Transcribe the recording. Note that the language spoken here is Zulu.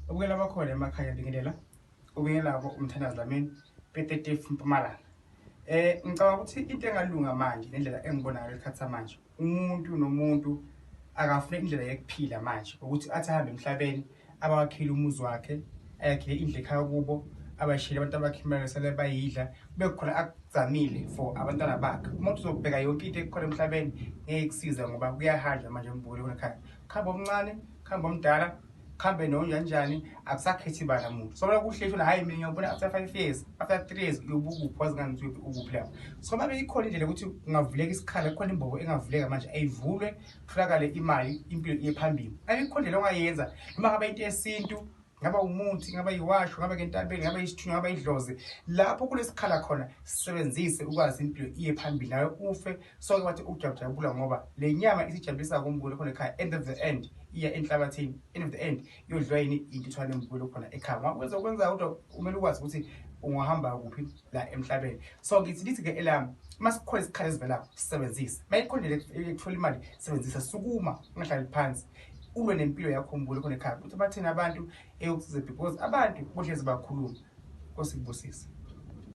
Ubukela abakhona emakhaya bingelela. Ubingelako umthandazo Dlamini Petetif Mpumalanga. Ngicabanga ukuthi into engalunga manje nendlela engibonayo lesikhathi samanje umuntu nomuntu akafune indlela yokuphila manje ukuthi athi ahambe emhlabeni abawakhile umuzi wakhe ayakhile indlu ekhaya kubo abashiyele abantu abakhe imali sele bayidla kube khona akuzamile for abantwana bakhe. Umuntu uzobheka yonke into ekhona emhlabeni ngeke kusiza ngoba kuyahanjwa manje mbukeli khona ekhaya. Khamba omncane, khamba omdala, khambe nonjanjani akusakhethi bala muntu. So kuhle shona hayi mina ngiyobona after 5 years, after 3 years uyobuka uphi wazi ngani ukuthi ukuphi lapho. So babe ikhona indlela ukuthi kungavuleka isikhala, kukhona imbobo engavuleka manje ayivulwe kutholakale imali impilo iye phambili. Ayikho indlela ongayenza noma ngabe into yesintu ngaba umuthi ngaba yiwasho ngaba kentabeni ngaba isithunywa ngaba idlozi lapho kulesikhala khona sisebenzise ukwazi impilo iye phambili nawe ufe sonke bathi ukujabujabula ngoba le nyama isijabulisa kumbukelo khona ekhaya. End of the end iya enhlabathini, end of the end iyodliwa yini intuthwane embukelo khona ekhaya. Ngoba kwenza kodwa kumele ukwazi ukuthi ungahamba kuphi la emhlabeni. So ngithi lithi ke elami uma sikhona isikhala esivelako sisebenzise, uma ikhona indlela yokuthola imali sebenzisa, sukuma ungahlali phansi ulwe nempilo yakho umbukelo khona ekhaya ukuthi bathini abantu eyokusiza because abantu bohlezi bakhuluma. Nkosi kubusise.